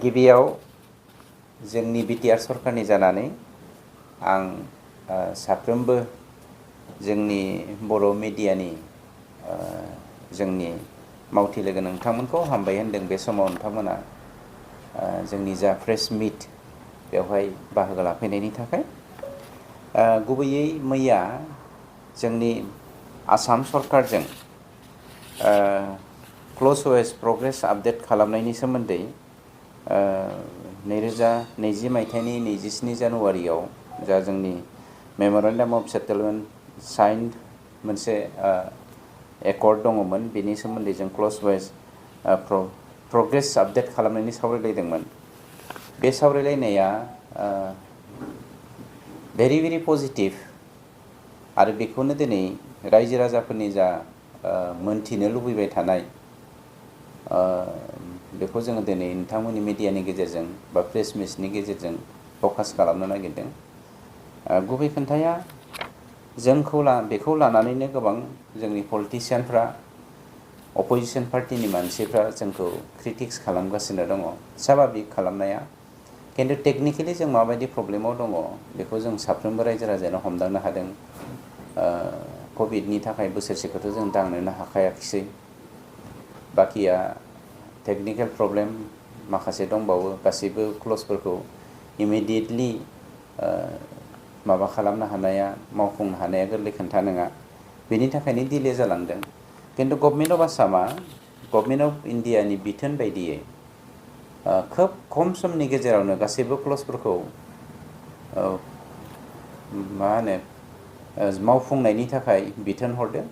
गिबियाव जोंनि बिटिआर सरकारनि जानानै आं साफ्रोमबो जोंनि बर' मिडियानि जोंनि मावथि लोगो नोंथांमोनखौ हामबाय होनदों। बे समाव नोंथांमोना जोंनि जा प्रेस मिट बेवहाय बाहागो लाफैनायनि थाखाय गुबैयै मैया जोंनि आसाम सरकारजों क्ल'ज वेज प्रग्रेस आपडेट खालामनायनि सोमोन्दै 2020 मायथाइनि 27 जानुवारियाव जा जोंनि मेम'रेन्डाम अफ सेटेलमेन्ट साइन्ड मोनसे एकर्ड दङमोन, बेनि सोमोन्दै जों क्ल'ज वेज प्रग्रेस आपडेट खालामनायनि सावरायलायदोंमोन। बे सावरायलायनाया भेरि भेरि पजिटिभ आरो बेखौनो दिनै रायजो राजाफोरनि जा मोनथिनो लुबैबाय थानाय बेखौ जोङो दिनै नोंथांमोननि मिडियानि गेजेरजों बा प्रेस मिटनि गेजेरजों फकास खालामनो नागिरदों। गुबै खोन्थाया बेखौ लानानैनो गोबां जोंनि पलिटिसियानफ्रा अपोजिसन पार्टिनि मानसिफ्रा जोंखौ क्रिटिक्स खालामगासिनो दङ। स्वाभाबिक खालामनाया, खिन्थु टेकनिकेलि जों माबायदि प्रब्लेमाव दङ बेखौ जों साफ्रोमबो रायजो राजायानो हमदांनो हादों। कभिडनि थाखाय बोसोरसेखौथ' जों दांनोनो हाखायाखिसै, बाखिया टेकनिकेल प्रब्लेम माखासे दंबावो। गासैबो क्ल'जफोरखौ इमिडियेटलि माबा खालामनो हानाया, मावफुंनो हानाया गोरलै खोन्था नङा। बेनि थाखायनो डिले जालांदों। खिन्थु गभर्नमेन्ट अफ आसामा गभर्नमेन्ट अफ इन्डियानि बिथोन बायदियै खोब खम समनि गेजेरावनो गासैबो क्ल'जफोरखौ मावफुंनायनि थाखाय बिथोन हरदों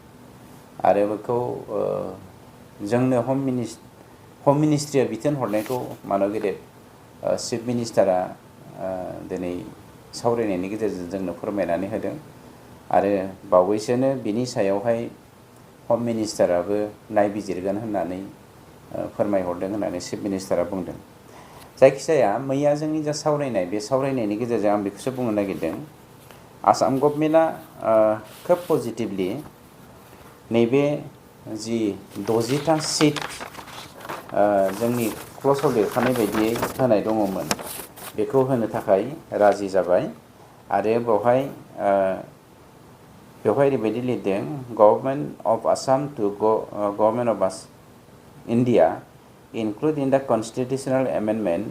आरो बेखौ जोंनो हम मिनिस्ट्रिया बिथोन हरनायखौ मानव गेदेर चिफ मिनिस्टारा दिनै सावरायनायनि गेजेरजों जोंनो फोरमायनानै होदों आरो बावैसोनो बिनि सायावहाय हम मिनिस्टाराबो नायबिजिरगोन होननानै फोरमायहरदों होननानै चिफ मिनिस्टारा बुंदों। जायखिजाया मैया जोंनि जा सावरायनाय, बे सावरायनायनि गेजेरजों आं बेखौसो बुंनो नागिरदों। आसाम गभर्नमेन्टआ खोब पजिटिभलि नैबे जि 60टा सिट जोंनि क्ल'जआव लिरखानाय बायदियै होनाय दङमोन, बेखौ होनो थाखाय राजि जाबाय। आरो बेवहाय ओरैबायदि लिरदों, government of Assam to government of India include in the constitutional amendment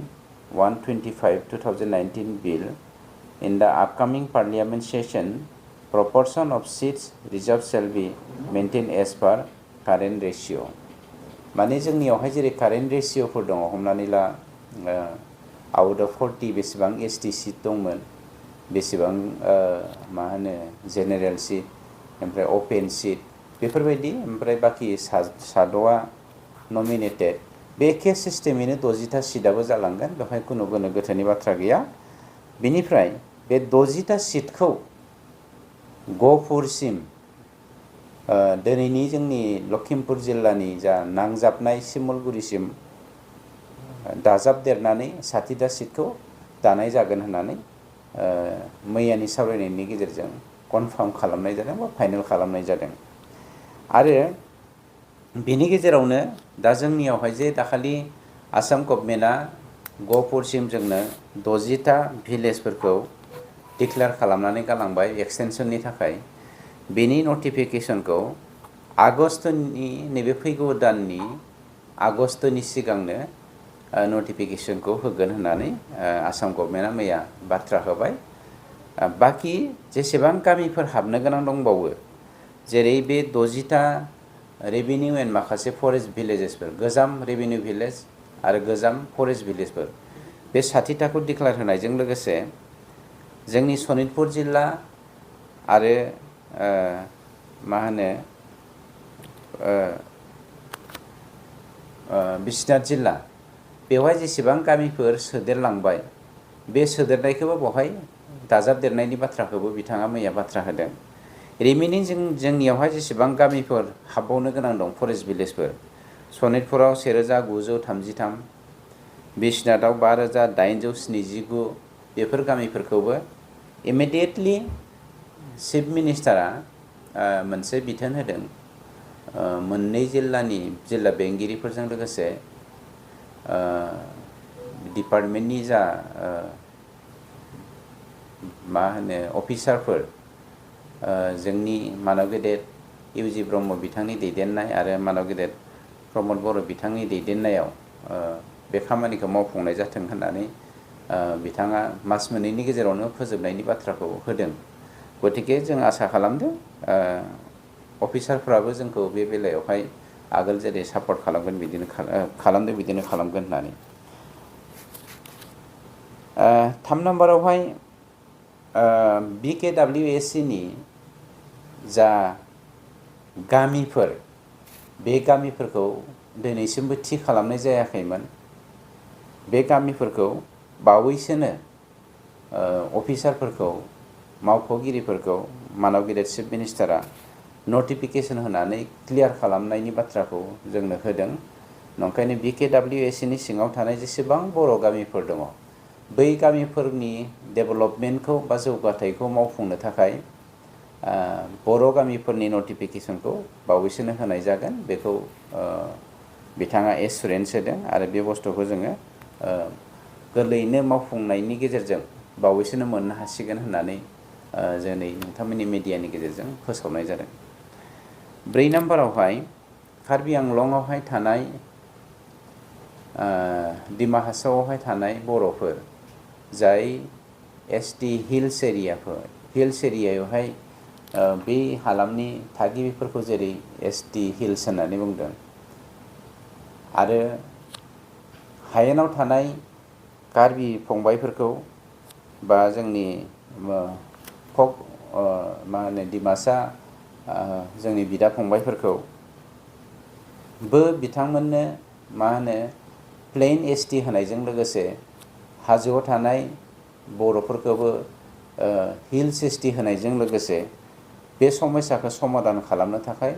125/2019 bill in the upcoming parliament session, proportion of seats reserved shall be maintained as per current ratio. माने जोंनियावहाय जेरै कारेन्ट रेशियोफोर दङ, हमनानै ला आउट अफ 40 बेसेबां ST seat दंमोन, बेसेबां general seat, ओमफ्राय अपेन सिट, बेफोरबायदि, ओमफ्राय बाखि साद'आ नमिनेटेड, बे एखे सिस्टेमैनो 60टा सिटआबो जालांगोन। बेवहाय खुनु गोनो गोथोनि बाथ्रा गैया। बेनिफ्राय बे 60टा सिटखौ गहपुरसिम, दिनैनि जोंनि लखिमपुर जिल्लानि जा नांजाबनाय सिमलगुरिसिम दाजाबदेरनानै 60टा सिटखौ दानाय जागोन होननानै मैयानि सावरायनायनि गेजेरजों कनफार्म खालामनाय जादों बा फाइनेल खालामनाय जादों। आरो बेनि गेजेरावनो दा जोंनियावहाय जे दाखालि आसाम गभर्नमेन्टआ गहपुरसिम जोंनो 60टा भिलेजफोरखौ डिक्लेयार खालामनानै गालांबाय एक्सटेनसननि थाखाय, बेनि नटिफिकेसनखौ आगष्टनि नैबे फैगौ दाननि आगष्टनि सिगांनो नटिफिकेसनखौ होगोन होननानै आसाम गभर्नमेन्टआ मैया बाथ्रा होबाय। बाखि जेसेबां गामिफोर हाबनो गोनां दंबावो, जेरै बे 60टा रेभिनिउ एन्ड माखासे फरेस्ट भिलेजेसफोर, गोजाम रेभिनिउ भिलेज आरो गोजाम फरेस्ट भिलेजफोर, बे 60टाखौ डिक्लेयार होनायजों लोगोसे जोंनि सनितपुर जिल्ला आरो बिश्वनाथ जिल्ला, बेवहाय जेसेबां गामिफोर सोदेरलांबाय, बे सोदेरनायखौबो बेवहाय दाजाबदेरनायनि बाथ्राखौबो बिथाङा मैया बाथ्रा होदों। रिमेनिं जोंनियावहाय जेसेबां गामिफोर हाबबावनो गोनां दं, फरेस्ट भिलेजफोर, सनितपुराव 1933, बिश्वनाथाव 5879, बेफोर गामिफोरखौबो इमिडियेटलि चिफ मिनिस्टारा मोनसे बिथोन होदों, मोननै जिल्लानि जिल्ला बेंगिरिफोरजों लोगोसे डिपार्टमेन्टनि जा मा होनो अफिसारफोर जोंनि मानव गेदेर इउ.जि. ब्रह्म बिथांनि दैदेननाय आरो मानव गेदेर प्रमद बर' बिथांनि दैदेननायाव बे खामानिखौ मावफुंनाय जाथों होननानै बिथाङा मास मोननैनि गेजेरावनो फोजोबनायनि बाथ्राखौ होदों। गतिके जों आसा खालामदों अफिसारफ्राबो जोंखौ बे बेलायावहाय आगोल जेरै सापर्ट खालामगोन बिदिनो खालामदों बिदिनो खालामगोन होननानै। 3 नाम्बारावहाय BKWSC नि जा गामिफोर बे गामिफोरखौ दिनैसिमबो थि खालामनाय जायाखैमोन। बे गामिफोरखौ बावैसोनो अफिसारफोरखौ मावख'गिरिफोरखौ मानव गेदेर चिफ मिनिस्टारा नटिफिकेसन होनानै क्लियार खालामनायनि बाथ्राखौ जोंनो होदों। नंखायनो BKWSC नि सिङाव थानाय जेसेबां बर' गामिफोर दङ बै गामिफोरनि डेभेलपमेन्टखौ बा जौगाथायखौ मावफुंनो थाखाय बर' गामिफोरनि नटिफिकेसनखौ बावैसोनो होनाय जागोन बेखौ बिथाङा एसुरेन्स होदों आरो बे बुस्थुखौ जोङो गोरलैयैनो मावफुंनायनि गेजेरजों बावैसोनो मोननो हासिगोन होननानै जोंनि नोंथांमोननि मिडियानि गेजेरजों फोसावनाय जादों। 4 नाम्बारावहाय कार्बि आंलंआवहाय थानाय डिमा हासावआवहाय थानाय बर'फोर जाय एसटि हिल्स एरियायावहाय बे हालामनि थागिबिफोरखौ जेरै एसटि हिल्स होननानै बुंदों आरो हायेनाव थानाय कार्बि फंबायफोरखौ बा जोंनि मा होनो डिमासा जोंनि बिदा फंबायफोरखौ बिथांमोननो मा होनो प्लेन एसटि होनायजों लोगोसे हाजोआव थानाय बर'फोरखौबो हिल्स एसटि होनायजों लोगोसे बे समस्याखौ समाधान खालामनो थाखाय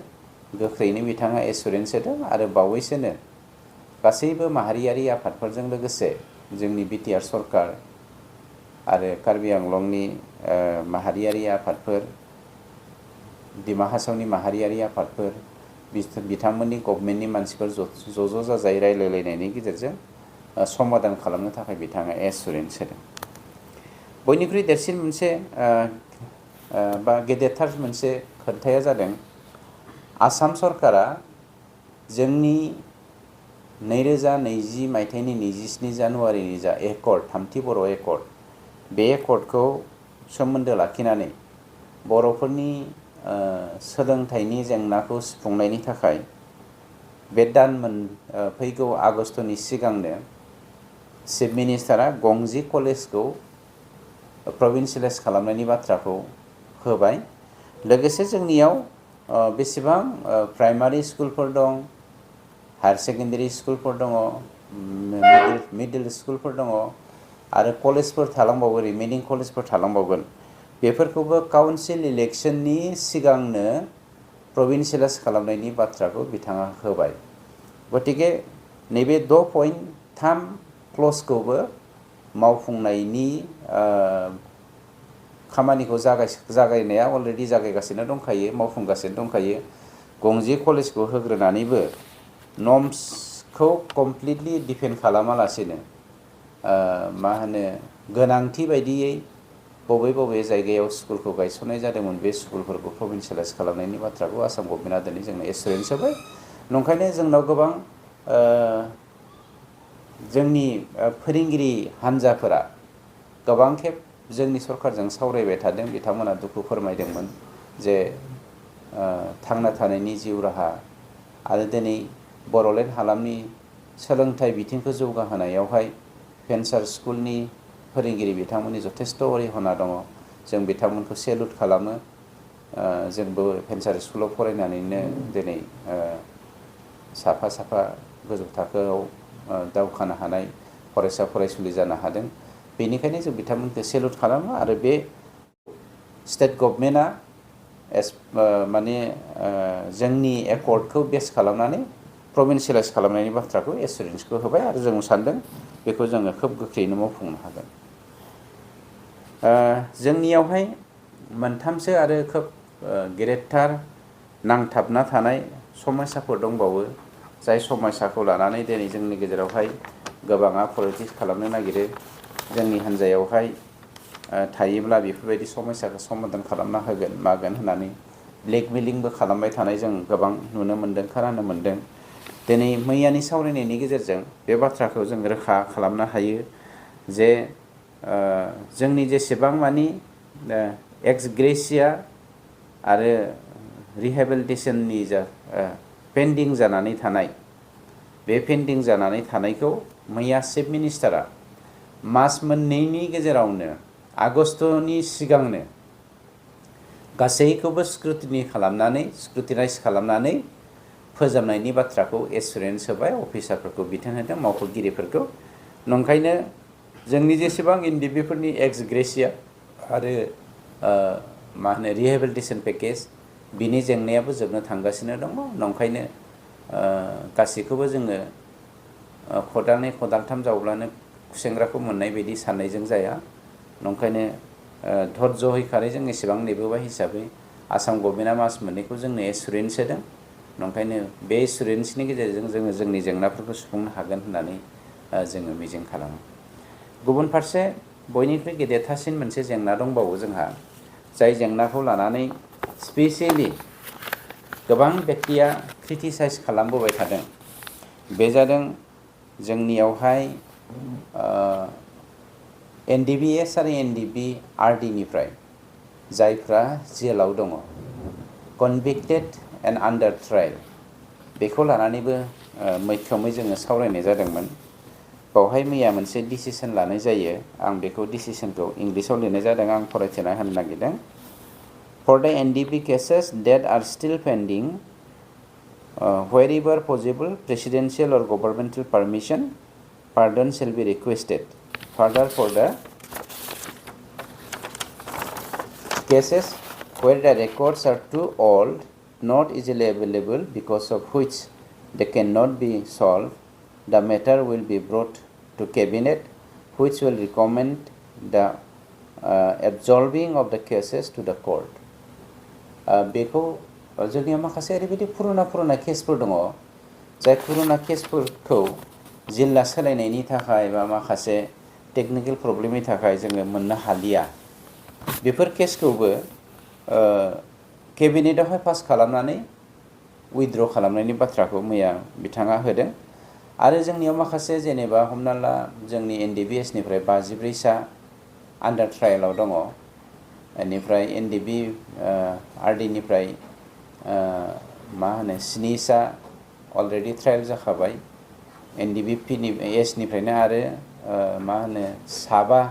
गोख्रैनो बिथाङा एसुरेन्स होदों आरो बावैसोनो गासैबो माहारियारि आफादफोरजों लोगोसे जोंनि बिटिआर सरकार आरो कार्बि आंलंनि माहारियारि आफादफोर डिमा हासावनि माहारियारि आफादफोर बिथांमोननि गभमेन्टनि मानसिफोर ज' जाजाय रायलायलायनायनि गेजेरजों समाधान खालामनो थाखाय बिथाङा एसुरेन्स होदों। बयनिख्रुइ देरसिन मोनसे बा गेदेरथार मोनसे खोथाया जादों आसाम सरकारा जोंनि 2020 मायथाइनि 27 जानुवारिनि जा एकर्ड थामथि बर' एकर्ड बे एकर्डखौ सोमोन्दो लाखिनानै बर'फोरनि सोलोंथाइनि जेंनाखौ सुफुंनायनि थाखाय बे फैगौ आगस्टनि सिगांनो चिफ मिनिस्टारा गंजि कलेजखौ प्रभिन्सियेलाइज खालामनायनि बाथ्राखौ होबाय। लोगोसे जोंनियाव बेसेबां प्राइमारि स्कुलफोर दं, हायार सेकेन्डारि स्कुलफोर दङ, मिडिल स्कुलफोर दङ आरो कलेजफोर थालांबावो रिमेनिं कलेजफोर थालांबावगोन बेफोरखौबो काउन्सिल इलेक्सननि सिगांनो प्रभिन्सियेलाइज खालामनायनि बाथ्राखौ बिथाङा होबाय। गतिके नैबे 6.3 क्लजखौबो मावफुंनायनि खामानिखौ जागायनाया अलरेडि जागायगासिनो दंखायो, मावफुंगासिनो दंखायो। गंजि कलेजखौ होग्रोनानैबो नर्म्सखौ कमप्लिटलि डिफेन्ड खालामालासेनो मा होनो गोनांथि बायदियै बबे जायगायाव स्कुलखौ गायसननाय जादोंमोन बे स्कुलफोरखौ प्रभिन्सियेलाइज खालामनायनि बाथ्राखौ आसाम गभर्नमेन्टआ दिनै जोंनो एसुरेन्स होबाय। नंखायनो जोंनाव गोबां जोंनि फोरोंगिरि हान्जाफोरा गोबां खेब जोंनि सरकारजों सावरायबाय थादों। बिथांमोना दुखु फोरमायदोंमोन जे थांना थानायनि जिउ राहा आरो दिनै बड'लेण्ड हालामनि सोलोंथाइ बिथिंखौ जौगाहोनायावहाय भेन्सार स्कुलनि फोरोंगिरि बिथांमोननि जथेस्थ' अरिहना दङ। जों बिथांमोनखौ सेलुट खालामो। जोंबो भेन्सार स्कुलाव फरायनानैनो दिनै साफा गोजौ थाखोआव दावखानो हानाय फरायसा फरायसुलि जानो हादों। बेनिखायनो जों बिथांमोनखौ सेलुट खालामो आरो बे स्टेट गभर्नमेन्टआ माने जोंनि एकर्डखौ बेस खालामनानै प्रभिन्सियेलाइज खालामनायनि बाथ्राखौ एसुरेन्सखौ होबाय आरो जों सानदों बेखौ जोङो खोब गोख्रैनो मावफुंनो हागोन। जोंनियावहाय मोनथामसो आरो खोब गेदेरथार नांथाबना थानाय समस्याफोर दंबावो जाय समस्याखौ लानानै दिनै जोंनि गेजेरावहाय गोबाङा पलिटिक्स खालामनो नागिरो जोंनि हान्जायावहाय थायोब्ला बेफोरबायदि समस्याखौ समाधान खालामना होगोन मागोन होननानै ब्लेकमेलिंबो खालामबाय थानाय जों गोबां नुनो मोन्दों खोनानो मोन्दों। दिनै मैयानि सावरायनायनि गेजेरजों बे बाथ्राखौ जों रोखा खालामनो हायो जे जोंनि जेसेबां मानि एक्स ग्रेसिया आरो रिहेबिलिटेसननि जा पेन्डिं जानानै थानाय बे पेन्डिं जानानै थानायखौ मैया चिफ मिनिस्टारा मास मोननैनि गेजेरावनो आगष्टनि सिगांनो गासैखौबो स्क्रुटिनाइज खालामनानै फोजोबनायनि बाथ्राखौ एसुरेन्स होबाय अफिसारफोरखौ बिथोन होदों मावख'गिरिफोरखौ। नंखायनो जोंनि जेसेबां एनडिबिफोरनि एक्स ग्रेसिया आरो मा होनो रिहेबिलिटेसन पेकेज बिनि जेंनायाबो जोबनो थांगासिनो दङ। नंखायनो गासैखौबो जोङो खदालनै खदालथाम जावब्लानो खुसेंग्राखौ मोननाय बायदि साननायजों जाया। नंखायनो धर्ज हैखानाय जों एसेबां नेबोबाय हिसाबै आसाम गभर्नमेन्टआ मास मोननैखौ जोंनो एसुरेन्स होदों। नंखायनो बे एसुरेन्सनि गेजेरजों जोङो जोंनि जेंनाफोरखौ सुफुंनो हागोन होननानै जोङो मिजिं खालामो। गुबुन फारसे बयनिख्रुइ गेदेरथारसिन मोनसे जेंना दंबावो जोंहा, जाय जेंनाखौ लानानै स्पेसियेलि गोबां बेक्तिया क्रिटिसाइज खालामबोबाय थादों। बे जादों जोंनियावहाय एनडिबिएस आरो एनडिबि आरडिनिफ्राय जायफ्रा जेलाव दङ कनभिक्टेड एन्ड आन्डार ट्रायल बेखौ लानानैबो मैखोमै जोङो सावरायनाय जादोंमोन। बावहाय मैया मोनसे डिसिसन लानाय जायो। आं बेखौ डिसिसनखौ इंलिसाव लिरनाय जादों, आं फरायथिना होनो नागिरदों। For the NDB cases that are still pending wherever possible presidential or governmental permission pardon shall be requested. Further, for the cases where the records are too old, not easily available because of which they cannot be solved, the matter will be brought to cabinet, which will recommend the absolving of the cases to the court. बेखौ जोंनियाव माखासे ओरैबायदि पुरुना केसफोर दङ जाय पुरुना केसफोरखौ जिल्ला सोलायनायनि थाखाय बा माखासे टेकनिकेल प्रब्लेमनि थाखाय जोङो मोननो हालिया। बेफोर केसखौबो केबिनेटआवहाय पास खालामनानै उइथड्र खालामनायनि बाथ्राखौ मैया बिथाङा होदों। आरो जोंनियाव माखासे जेनेबा हमना ला जोंनि एनडिबिएसनिफ्राय 53सा आन्डार ट्रायेलाव दङ, बेनिफ्राय एनडिबि आरडिनिफ्राय मा होनो 7सा अलरेडि ट्रायल जाखाबाय, एनडिबि एसनिफ्रायनो आरो मा होनो 7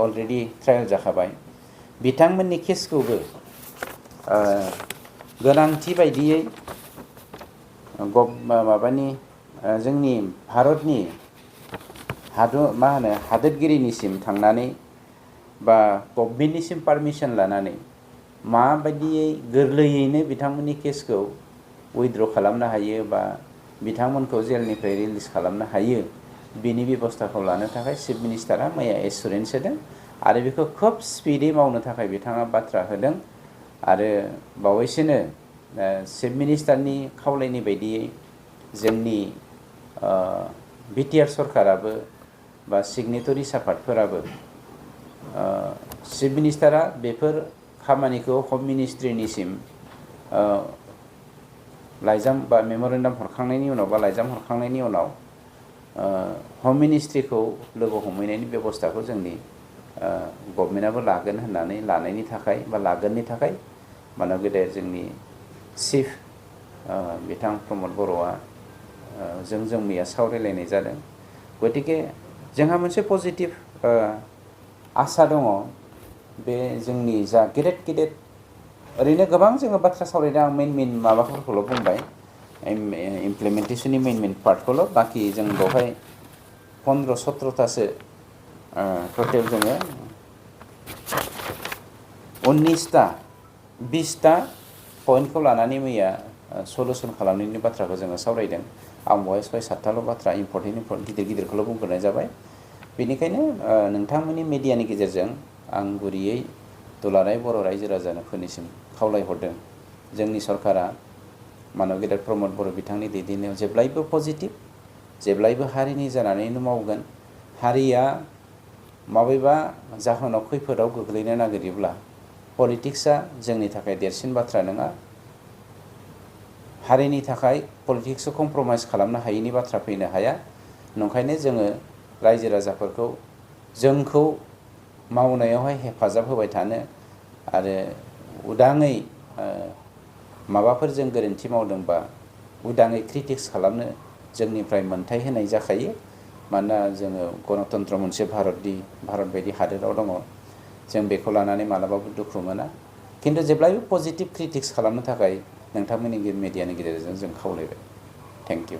अलरेडि ट्रायल जाखाबाय। बिथांमोननि केसखौबो गोनांथि बायदियै माबानि जोंनि भारतनि हादोरगिरिनिसिम थांनानै बा गभर्नमेन्टनिसिम पारमिसन लानानै माबायदियै गोरलैयैनो बिथांमोननि केसखौ उइथड्र खालामनो हायो बा बिथांमोनखौ जेलनिफ्राय रिलिज खालामनो हायो बिनि बेबस्थाखौ लानो थाखाय चिफ मिनिस्टारा मैया एसुरेन्स होदों आरो बेखौ खोब स्पिडै मावनो थाखाय बिथाङा बाथ्रा होदों। आरो बावैसोनो चिफ मिनिस्टारनि खावलायनाय बायदियै जोंनि बिटिआर सरकाराबो बा सिगनेटरि आफादफोराबो चिफ मिनिस्टारा बेफोर खामानिखौ हम मिनिस्ट्रिनिसिम लाइजाम बा मेम'रेन्डाम हरखांनायनि उनाव बा लाइजाम हरखांनायनि उनाव हम मिनिस्ट्रिखौ लोगो हमहैनायनि बेबस्थाखौ जोंनि गभर्नमेन्टआबो लागोन होननानै लानायनि थाखाय बा लागोननि थाखाय मानब गेदेर जोंनि चिफ बिथां प्रमद बर'आ जों मैया सावरायलायनाय जादों। गतिके जोंहा मोनसे पजिटिभ आसा दङ। बे जोंनि जा गेदेर ओरैनो गोबां जोङो बाथ्रा सावरायदों, आं मेइन माबाफोरखौल' बुंबाय, इमप्लिमेन्टेसननि मेइन पार्टखौल', बाखि जों बेवहाय 15-17थासो टटेल जोङो 19टा पइन्टखौ लानानै मैया सलुसन खालामनायनि बाथ्राखौ जोङो सावरायदों। आं बेवहाय 6-7थाल' बाथ्रा इम्पर्टेन्ट गिदिरखौल' बुंग्रोनाय जाबाय। बेनिखायनो नोंथांमोननि मिडियानि गेजेरजों आं गुरैयै दुलाराय बर' रायजो राजाफोरनिसिम खावलायहरदों, जोंनि सरकारा मानब गेदेर प्रमद बर' बिथांनि दैदेननायाव जेब्लायबो पजिटिभ जेब्लायबो हारिनि जानानैनो मावगोन। हारिया माबेबा जाहोनाव खैफोदाव गोग्लैनो नागिरोब्ला पलिटिक्सआ जोंनि थाखाय देरसिन बाथ्रा नङा। हारिनि थाखाय पलिटिक्सखौ कमप्रमाइज खालामनो हायैनि बाथ्रा फैनो हाया। नंखायनो जोङो रायजो राजाफोरखौ जोंखौ मावनायावहाय हेफाजाब होबाय थानो आरो उदाङै माबाफोर जों गोरोन्थि मावदोंबा उदाङै क्रिटिक्स खालामनो जोंनिफ्राय मोन्थाय होनाय जाखायो। मानोना जोङो गणतन्त्र मोनसे भारत बायदि हादोराव दङ। जों बेखौ लानानै मालाबाबो दुखु मोना। खिन्थु जेब्लायबो पजिटिभ क्रिटिक्स खालामनो थाखाय नोंथांमोननि मिडियानि गेजेरजों जों खावलायबाय। Thank you.